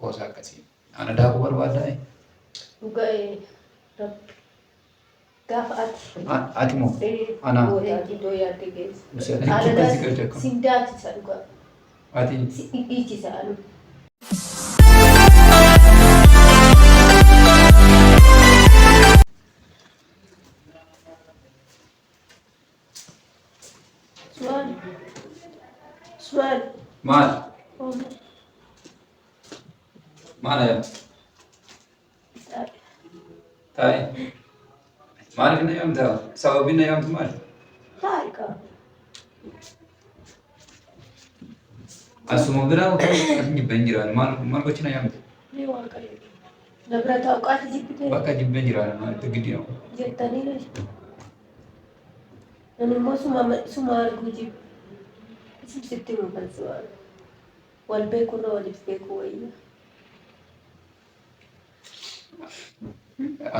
Qoosaa akkasii. Ana daakuu barbaaddaa? Dhugaa rabbi. Gaafa ati. Ati moo? Ana. Gootaati iddoo yaadde geesse. Akkasii galcha akkam. Sin daakisa dhugaa. Ati. Si dhidhiichisa anu. Su'aal. Su'aal. Maal? Maal ayyaana? Taa'i. Maaliif na yaamta? Sababiin na yaamtu maali? Taa'i kaa. Asuma biraa otoo asin jibbeen jiraan maal maal gochi na yaamte? Mee waaqayyo. Na bira taa'u qaati jibbitee Bakka jibbeen jiraan maal itti giddi nama. jettanii na Ani immoo suma suma arguu jibbe. Isin sitti himu kan si waan. Wal beekurra waliif beekuu wayya.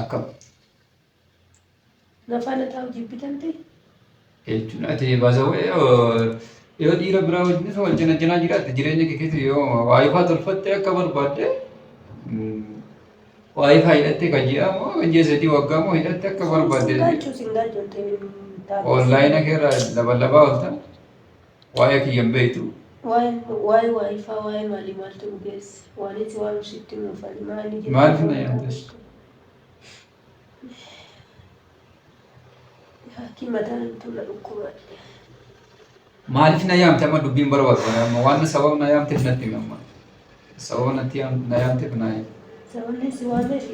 Akkam. Na faana taa'u jibbitan ta'e. Jechuun ati baasawee yoo dhiira biraa wajjinis wal cina cinaa jiraatte jireenya kee keessa yoo waayifaa tolfatte akka barbaadde waayifaa hidhatte kan ji'a moo kan ji'a sadii waggaa moo hidhatte akka barbaadde Sin galchuu sin galchuu ta'e. onlaayina keerraa labalabaa oolta waa'ee kiyya hin beektu. Waa'ee waa'ee waayifaa waa'ee maalii maaltu nu geesse? Waan itti waan sitti muufani maali jettee Maaliif na yaamtes? Haakii mataan tun na dhukkuba. Maaliif na yaamte amma dubbiin barbaadu kana amma waan sababa na yaamteef natti himi amma. Sababa natti na yaamteef na himi. Sababni si waameef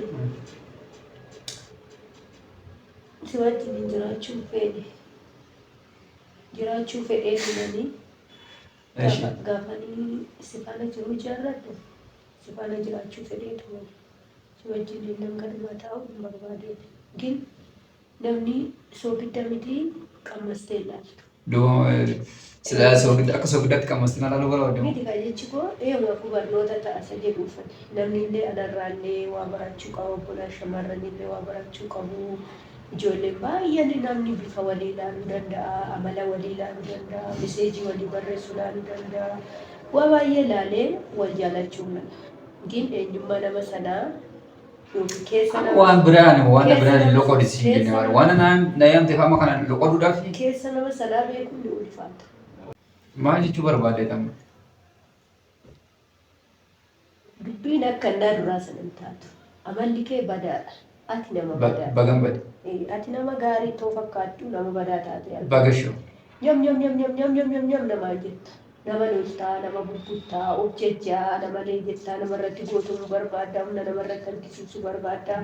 si wajjin jiraachuu fedhe. Jiraachuu fedhee tumanii Eshi. gaafanii si faana jiruu ijaarradhu si faana jiraachuu fedhee tumanii. Si wajjin nan galumaa taa'u hin barbaadeen. Gin namni soogidda miti qammastee ilaaltu. Duuba silaa soogidda akka soogiddaatti qammastee na ilaaluu barbaadde moo? Miti kan jechi koo eeyyamaafuu barnoota ta'a isa jedhuufani. Namni illee anarraa illee waa barachuu qaba obbolaa shamarran illee waa barachuu qabu. Ijoolleen baay'een namni bifa walii ilaaluu danda'a, amala walii ilaaluu danda'a, miseejii walii barreessu ilaaluu danda'a. Waa baay'ee ilaalee wal jaalachuu mala. Gin eenyummaa nama sanaa yookiin keessa nama Waan biraan waan keessa biraan nama loqodi siin keessa jenne nama waan na yaamteef amma kana loqoduudhaaf keessa nama sanaa beekuun ni ulfaata. maal jechuu barbaadde amma? Dubbiin akka innaa duraa sana hin taatu. Amalli kee badaadha. Ati nama badaadha. Bagan bade. Ati nama gaarii too fakkaattu nama badaa taatee argamta. Baga shoo. Nyam nyam nyam nyam nyam nyam nyam nyam namaan jetta. Nama loltaa, nama bubbuttaa, of jajjaa, nama leeyjettaa, nama irratti gootomuu barbaadda, humna nama irratti argisiisuu barbaadda.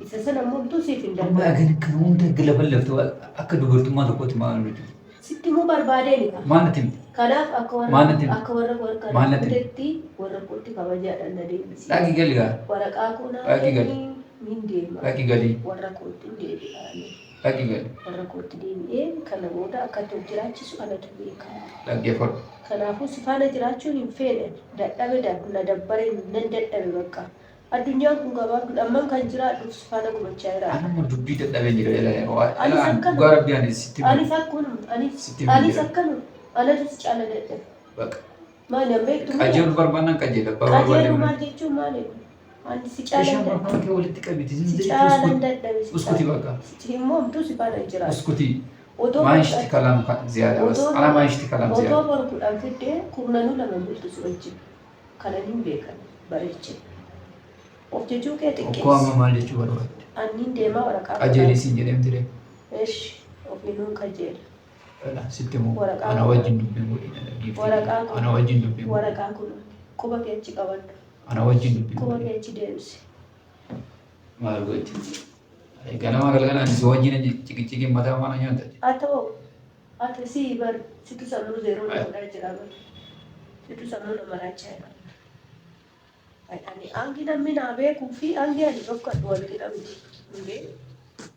Isa sana immoo homtuu siif hin Amma danda'amu. agan kan hunda galabalaftu akka dubartummaa tokkootti maal nuti? Sitti himuu barbaadeeni kaa. Maal natti himte? Kanaaf akka warra Maal natti himte? akka warra warra Maal natti himte? fuutetti warra kootti kabajaadhaan na deebisi. Dhaqi gali gaa. Waraqaa koo naa Dhaqi gali. kenni nin deema. Dhaqi gali. Warra kootti hin deebi'aani. Dhaqi gali. Warra kootti deebi'ee kana booda akka itti of jiraachisu anatu beeka. Dhaggeeffadhu. Kanaafuu si faana jiraachuun hin feene. Dadhabe na dabbare nan dadhabe bakka. Addunyaan kun gabaabduudha. Amman kan jiraadhuuf si faana gubachaa jiraadha. Anuma dubbii dadhabeen jira. Ela Anis ela akkanuma. dhugaa rabbii ani sitti himu. Anis akkanuma. Anis Sitti himu anis jira. akkanuma. Anatu si caala dadhabe. Baqa. Maali an beektu mi'a? Qajeelu barbaannaan qajeela. Abbaa barbaadde Qajeeluu malee. maal jechuun maali? Ani si caalan Ishaan dadhabe. afaan kee walitti qabiti. Si caalan dadhabe. Si Uskuti caala. baqa. Si immoo homtuu si faana hin jiraatu. Uskuti. Otoo Maa bor ishti kalaam ziyaada bas. otoo Ana maa ishti kalaam otoo ziyaada. bor kudhan fiddee kurnanuu lama bultu si wajjin. Kana nin beekan bareeche. Of jajuu kee Okkoo amma xiqqeessi. maal jechuu barbaadde? Annin deemaa waraqaa Qajeelii kudhan. siin jedhee miti ree? Eshi ofiinuun kajeela. Dhala sitti immoo Waraqaa ana kudhan. wajjin dubbiin godhin giiftii. Waraqaa Ana kun wajjin dubbiin godhin. waraqaa kun quba kee achi qabadhu. Ana wajjin dubbiin Quba godhin. kee achi deebisi. Maal gochi? Ganama galgala ani si wajjin ciqiciqiin mataa mana nyaata. Atoo Ati sii bar situ sammuu zeeroo na godhaa jira bar. Situ sammuu na maraachaa jira. Ani hangi namni naa beekuu fi hangi ani dhofkadhu wal qixa miti. Hundee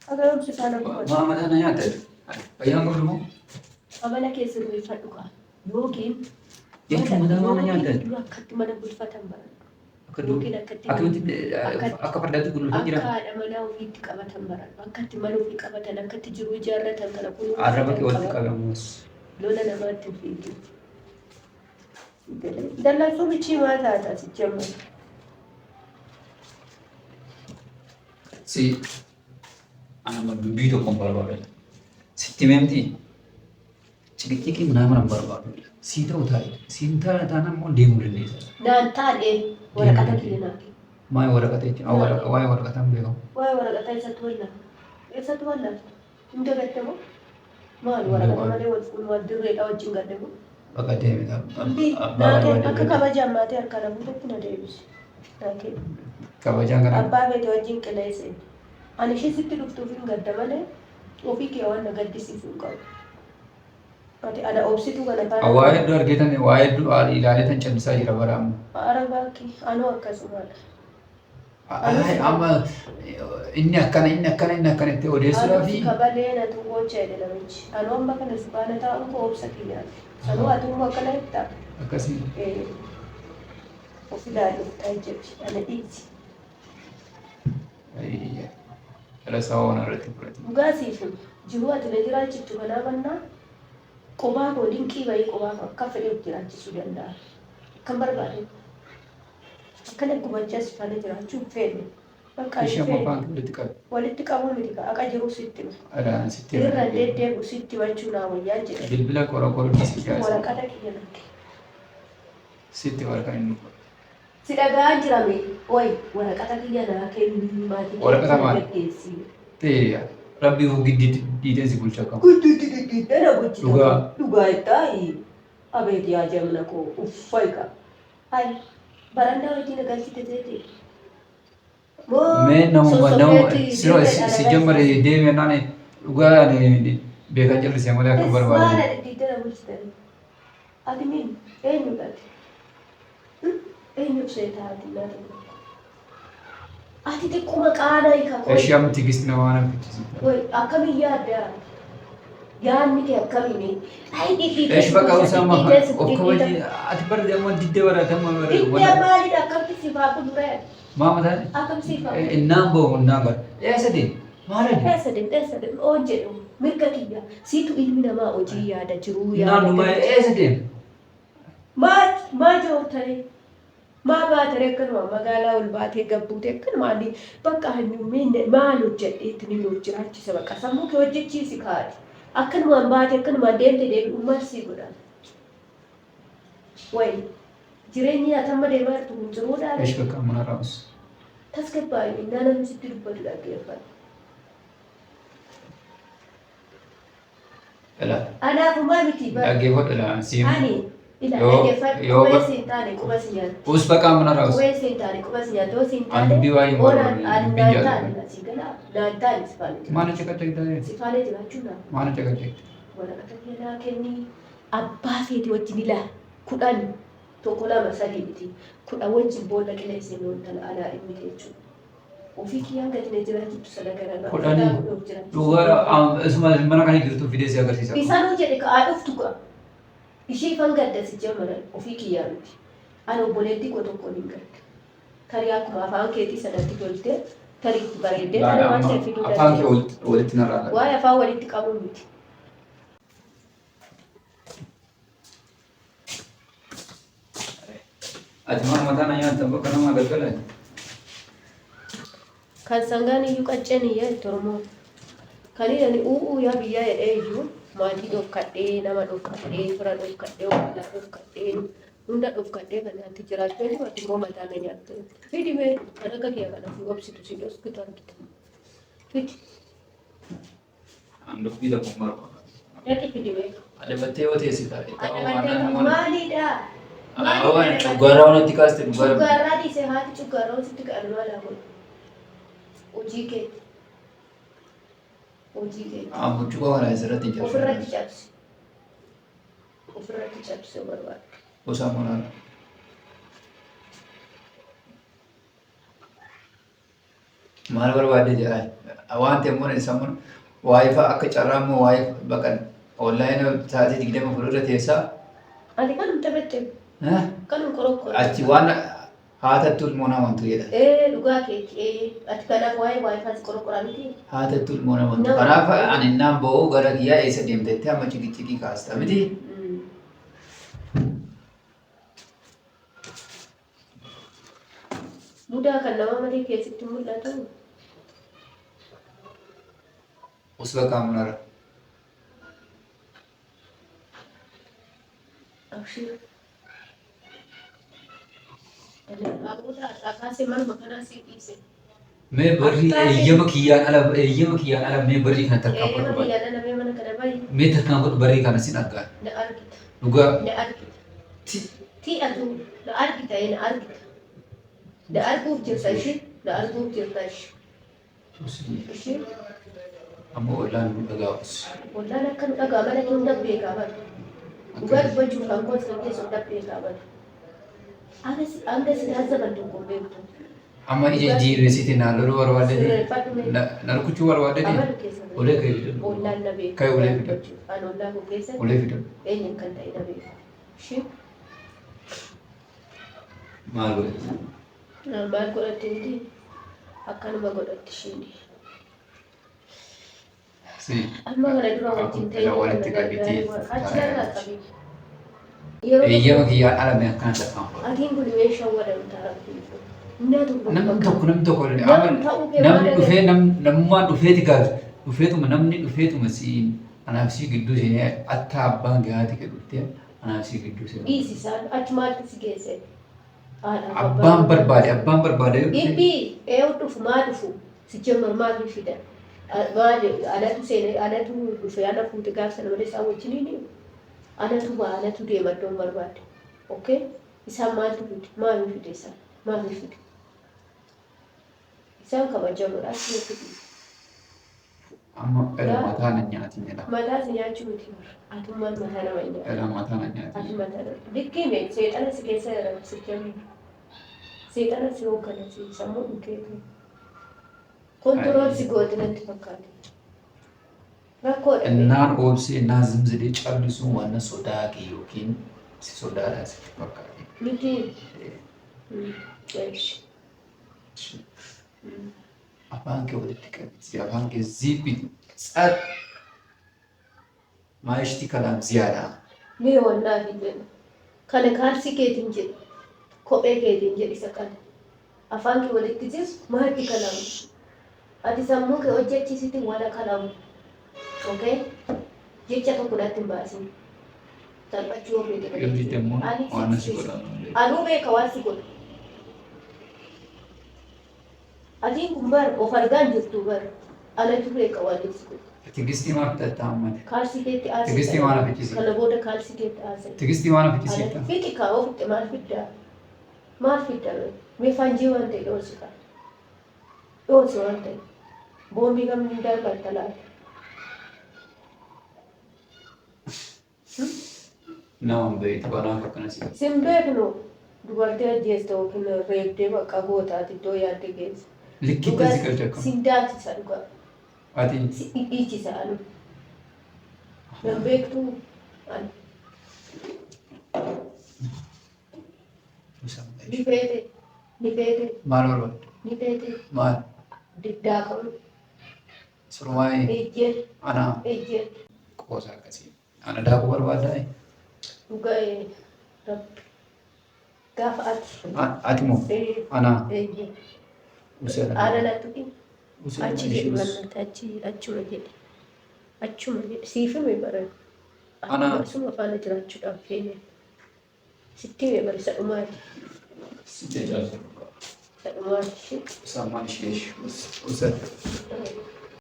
haga yoom si faana gubadhu. Maa mataa na nyaata? Fayyaan qabdu moo? Amala kee sirreeffadhu kaa. Yookiin Jechuun mataa maa na nyaata? dura akkatti mana bulfatan baradhu. Akka dur Yookiin akkatti akkamitti akkatti akka fardaatti gulufaa jira. akka haadha manaa ofiitti qabatan baradhu. Akka itti mana ofii qabatan, akka itti jiruu ijaarratan kana Arraba kunuunfatan kee walitti qabadhu. qabamus. Lola namaatti hin fiigin. Dallansuu bichii maa taata sijjamma? Si ana dubbii tokko hin barbaadu. Sitti himee Ciqiciqii minaamin hin barbaadu. Sii ta'u taa'e. Siin taane taanaan immoo deemuu dandeessa. Naan taane waraqata kiyya naa kenni. Maal waraqata jechuun? Waa'ee waraqataa hin beekamu. Waa'ee waraqataa eessatti wallaalta? Eessatti wallaalta? Hin dagatte moo? Maal waraqata malee wal fuudhu maal dirreedhaa wajjin gadde moo? Bakka deeme Dubbii abbaa naa kenni barbaade akka bira. kabajaan maatii harkaa na fuutetti na deebisi. Naa kenni. Kabajaan kana Abbaa feete wajjin qilee seeni. Ani ishee sitti dhuftuuf hin gadda malee ofii kee waan na gaddisiisu hin qabu. Ati ana obsituu kana faana. Waa hedduu argeetan waa hedduu ilaaleetan callisaa jira bara amma. Ara baakki anuu akkasumadha. Ay, amma inni akkana inni akkana inni akkana itti odeessuudhaa Anuu fi si kabalee natu gocha jedhe namichi. Anuu amma kana si faana taa'uun koo obsa kiyyaati. Sanuu ati immoo akkana jettaa? Akkasii. Ee, of ilaali of taajjabi ana dhiisi. Dhala isaa waan irratti fudhate. Dhugaa siif hima. Jiruu ati na jiraachiftu kanaa mannaa qobaa koo dinqii bahii qobaa koo akka fedhe of jiraachisuu danda'a. Akkan barbaade. Akkana gubachaa si faana jiraachuu hin feene. Bakka Ishee hin amma feene. afaan kee walitti qabi. Walitti qabuu miti ka haqa jiruu sitti hima. Adaan sitti hima. Irra deddeebi'u sitti himachuu naa wayyaa jedhe. Bilbila qora qoru dhiisi jaasa. Waraqata kiyya natti. Sitti waraqaa inni godhe. Si dhaga'aan jira mee? Oi waraqata kiyya naa kenni maatii kee Waraqata na maali? gaggeessi. Ta'e rabbi hoo giddiitti dhiiteen si bulcha akkam. Gidduutti dhidhiittee na bulchita. Dhugaa. Dhugaa jettaayi? Abeet yaa jamna koo uffay ka. Hay barandaa wajjin na galchite seete. Moo Mee namuma nama sossobeeti siroo dirree dhala si jammare galchite. deeme naan dhugaa ani beekan callisee malee akka Es barbaade. maala dhidhiittee na bulchite? Ati min eenyudha ati? Eenyuuf seetaa ati nyaata tokko? Ati xiqquma qaana hiika qoy. Eshi amma tigisti nama waan argisiisa. Qoy akkamiin yaadda? Yaadni kee akkamiin? Ay dhidhiitee Eshi bakka si usaa amma dhidhiitee si of kabaji dhidhiita. ati bara amma diddee barate amma bara Diddee wanta maalidha akkamti siif haa kuduree? maa mataan Akkam siif haa kudu? innaan bahu innaan bara eessa deem maal deem Eessa deemte eessa deemte oon jedhu mirga kiyya siitu ilmi namaa hojii yaada jiruu innaan yaada dhuma galcha. eessa deem Maa maa joortaree? Maa baataree akkanuma magaalaa ol baatee gad buutee akkanuma ani bakka ani minne maal hojjedheetti ni nuuf jiraachisa bakka sammuu kee hojjechiisi kaati. Akkanumaan baatee akkanumaan deemte deebi'u maal sii godha? Wayi jireenyi ati amma deemaa jirtu kun jiruudhaa? Esh bakka amma narraa us. Tasgabbaa'i innaa namni sitti dubbatu dhaggeeffadhu. Ila Anaafumaa miti bar. dhaggeeffadhu ila siin Ani ila yoo dhaggeeffadhu yoo qubee siin taane quba si nyaatti. us bakka amma narraa us. Qubee siin taane quba si nyaatti yoo siin An taane dubbii baay'ee hin oo naan barbaadu ani dubbii naan jaalladhu. taane si galaa naan taane si faana Maana jiraachuu. caqacaqtaa Si faana jiraachuu naaf. maana caqacaqta. Waraqata kee naa kenni abbaa feete wajjin ilaa 10 tokko lama sadii miti 10 wajjin boolla qilee seenuu intala anaa dhimmite jechuudha. Ofii kiyyaan gadi na jiraachiftu sana gararraa Kudhanii uffata godhee of jiraachisuu dhugaa danda'a. isuma mana kana jirtu fidee si agarsiisa. Isanuu jedhe ka'aa dhuftu ka'a. Ishii ifan gadda si jammaran ofii kiyyaa miti. Ani obboleettii koo tokkoon hin gadda. Tarii akkuma afaan keetii sanatti toltee tarii itti bareeddee Laala tarii waan amma ta'e fiduu afaan kee dandeessa. walitti narraa laala. Waa'ee afaan walitti qabuu miti. Ati maal mataa na nyaatta bakka namaa galgala. Kan sangaan iyyuu qacceen iyyaa itti Oromoo. Kan inni u'uu yaa biyyaa jedhee iyyuu maatii dhofkadhee nama dhofkadhee fira dhofkadhee obbolaa dhofkadhee hunda dhofkadhee kan natti jiraachuu eenyu ati immoo mataa na nyaatte. Fidi mee kan akka kiyya kana fi obsitu si dhoskitu argita. Fidi. An dubbii tokko hin barbaadu. Dhaqi fidi mee. Adabattee yoo teesse taate. Adabattee maalidha? Waan cuggaarraa waan itti kaaste dhugaa. Cuggaarraa dhiisee haati cuggaarraa sitti ka'an maal haa godhu? Hojii keeti. Hojii keeti. Ammoo kana asirratti hin cabsu. Ofirratti cabsi. Ofirratti cabsi yoo barbaadde. Gosa monaala. Maal barbaadde jedha. Waan ta'e immoo sammuun waayifaa akka carraa immoo waayif baqan onlaayinii sa'aatii 24 irra teessaa. Ani kanum taphadhe. Kanum qorokkoru. Achi waan haatattu ilmoo namantu jedha. Ee dhugaa keeti ee ati kanaaf waa'ee waayifaa si qorokkoraa miti. Haatattu ilmoo namantu. Nama. Kanaaf ani innaan ba'u gara kiyyaa eessa deemtetti amma ciqicciqii kaasta miti. Mudaa kan nama malee keessatti mul'atu. Us bakka munara. Abshir. Ani qaamota har'aa kaasee manuma kanaa sii dhiise. Mee barrii eeyyama kiyyaan ala eeyyama kiyyaan ala mee barrii kana tarkaanfadhu Eeyyama baay'ee. kiyyaan ala mee mana kana bahi. Mee tarkaanfadhu barrii kana sin argaa. Na argita. Dhugaa. Na argita. Ti. Ti atu na argita ee na argita. Na arguuf jirta ishii. Na arguuf jirta ishii. Ishii. Amma ollaan nu dhagaa us. Ollaan akka nu dhagaa mana kee hunda beekaa bara. Dhugaa dubbachuuf aangoo as kan teessu hunda beekaa bara. Hanga si taazzaban tokko hin beektu. Amma ija jijjiirreessite naa loluu barbaadde Sirreeffadhu mee. na rukuchuu barbaadde Abalu keessa beeku. ulee kee fidadhu. Ollaan na beeku. Ka'e ulee fidadhu. Dubbachuuf. Ani ollaa koo keessatti Ulee fidadhu. eenyu kan ta'e na beeku. Ishii Maal godhate? Maal godhatte miti akkanuma godhatti ishiin. Si. Amma kana dura wajjin ta'ee Walitti qabiitii. Achi irraa qabi. Yeroo Eeyyama kiyyaan ala mee akkana tarkaanfadhu. Atiin kun meeshaa wadamta rabbii. Namni tokko namni tokko Namni ta'uu kee namni maal dhufee namummaan dhufeeti gaaf dhufeetuma namni dhufeetuma siin anaaf sii gidduu seenee atta abbaan gahaati kee dhuftee anaaf sii gidduu seenee. Dhiisi isaan achi maaltu si geesse? Haadhaaf Abbaan barbaade abbaan barbaade yoo dhufe Dhibbii eewu dhufu maa dhufu si jammar maaliif fida? Maali anatu seene anatu dhufe ana fuute gaaf sana malee isaan wajjiniin anatu ba'a anatu deema iddoon barbaade. Okay? Isaan maaltu fide? Maaliif fide isaan? Maaliif fide? Isaan kabajamoodha achumatti dhiisi. Amma ela mataa na nyaatiin jedha. Mataa si nyaachuu miti bar. Atummaan mataa nama hin nyaatu. Ela mataa na Ati nyaatiin. mataa nama. Likkii mee seexana si keessa jira si jennu. Seexana si hooggana si sammuu dhukkeetu. Kontirool si goote natti fakkaate. Rakkoodha. Innaan obsee innaan zimzidee callisuu waan sodaa kee yookiin si sodaadhaa sitti fakkaate. Miti. Eesh. Afaan kee walitti qabisi afaan kee ziippiti tsat maayishti kalaam ziyaadaa. Mee wallaahi jedhu. Kana kaalsii keetiin jedhu. Kophee keetiin jedhi isa kana. Afaan kee walitti jis maatti kalamu. Ati sammuu kee hojjechiisiti wala kalamu. Okay? Jecha tokko natti hin baasin. Salphachuu yoo feete Yoo didde immoo Ani waan si si godhan. Anuu beeka waan si godhu. Atiin kun bar of argaa hin jirtu bar. Anatu beeka waan si godhu. Tigistii maal fixatta ammati? Kaalsii keetti aasii. Tigistii maal fichisiifta? Kana booda kaalsii keetti aasii. Tigistii maal fichisiifta? Fixi kaa of fixxe maal fiddaa? Maal fidda mee? Mee fanjii waan ta'e dhoosi kaa. Dhoosi waan ta'e. Boombii kamni darbatta laata? Nama hin beektu kanaaf akkana si godha. Sin beeknu dubartii ajjeeste yookiin reebdee bakka gootaati iddoo yaadde geesse. Likkitti si galcha akkam? Sin daaksisa dhugaa. Ati Si dhidhiichisa anu. Nan beektu ani. Ni feete. Ni feete. Maal barbaadde? Ni feete. Maal? Diddaakamu. Surmaa'ee Ejjee. anaa Ejjee. qoosa akkasii. Ana daakuu barbaaddaa? Dhugaa rabbi. Gaafa ati. Ati moo? Anaa. Ejjee. Usee Haadha nattuqi. Usee Achi jedhi mannati achi achuma jedhi. Achuma jedhi. Siif hime bara. Anaa. Suma faana jiraachuudhaaf feene. Sitti hime bara isa dhumaati. Si jajjabeessu. Isa dhumaati. Sammaan ishee usee.